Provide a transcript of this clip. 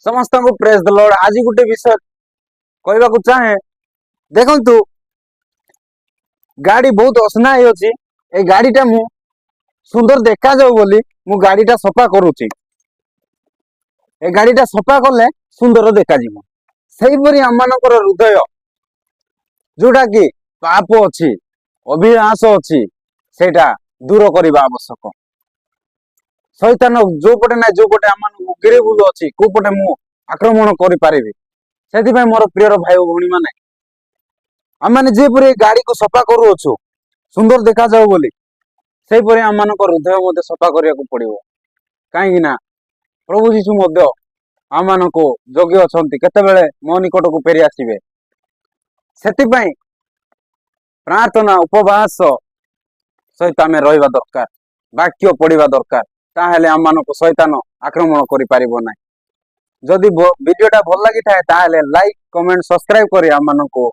ସମସ୍ତଙ୍କୁ ପ୍ରେଜ ଦ ଲର୍ଡ। ଆଜି ଗୋଟେ ବିଷୟ କହିବାକୁ ଚାହେଁ। ଦେଖନ୍ତୁ, ଗାଡି ବହୁତ ଅସନା ହେଇଅଛି। ଏଇ ଗାଡିଟା ମୁଁ ସୁନ୍ଦର ଦେଖାଯାଉ ବୋଲି ମୁଁ ଗାଡିଟା ସଫା କରୁଛି। ଏ ଗାଡିଟା ସଫା କଲେ ସୁନ୍ଦର ଦେଖାଯିବ। ସେହିପରି ଆମମାନଙ୍କର ହୃଦୟ, ଯୋଉଟା କି ପାପ ଅଛି, ଅଭିଳାଷ ଅଛି, ସେଇଟା ଦୂର କରିବା ଆବଶ୍ୟକ। ଶୈତାନ ଯୋଉ ପଟେ ନାଇଁ ଯୋଉ ପଟେ ଆମମାନଙ୍କୁ ଘେରି ବୁଲୁ ଅଛି, କୋଉ ପଟେ ମୁଁ ଆକ୍ରମଣ କରିପାରିବି। ସେଥିପାଇଁ ମୋର ପ୍ରିୟର ଭାଇ ଓ ଭଉଣୀ ମାନେ, ଆମମାନେ ଯେପରି ଏ ଗାଡିକୁ ସଫା କରୁଅଛୁ ସୁନ୍ଦର ଦେଖାଯାଉ ବୋଲି, ସେହିପରି ଆମମାନଙ୍କ ହୃଦୟ ମଧ୍ୟ ସଫା କରିବାକୁ ପଡିବ। କାହିଁକି ନା ପ୍ରଭୁ ଯୀଶୁ ମଧ୍ୟ ଆମମାନଙ୍କୁ ଜଗି ଅଛନ୍ତି, କେତେବେଳେ ମୋ ନିକଟକୁ ଫେରି ଆସିବେ। ସେଥିପାଇଁ ପ୍ରାର୍ଥନା, ଉପବାସ ସହିତ ଆମେ ରହିବା ଦରକାର, ବାକ୍ୟ ପଢିବା ଦରକାର। ତାହେଲେ ଆମମାନଙ୍କୁ ଶୈତାନ ଆକ୍ରମଣ କରିପାରିବ ନାହିଁ। ଯଦି ଭିଡିଓଟା ଭଲ ଲାଗିଥାଏ, ତାହେଲେ ଲାଇକ୍, କମେଣ୍ଟ, ସବସ୍କ୍ରାଇବ କରି ଆମମାନଙ୍କୁ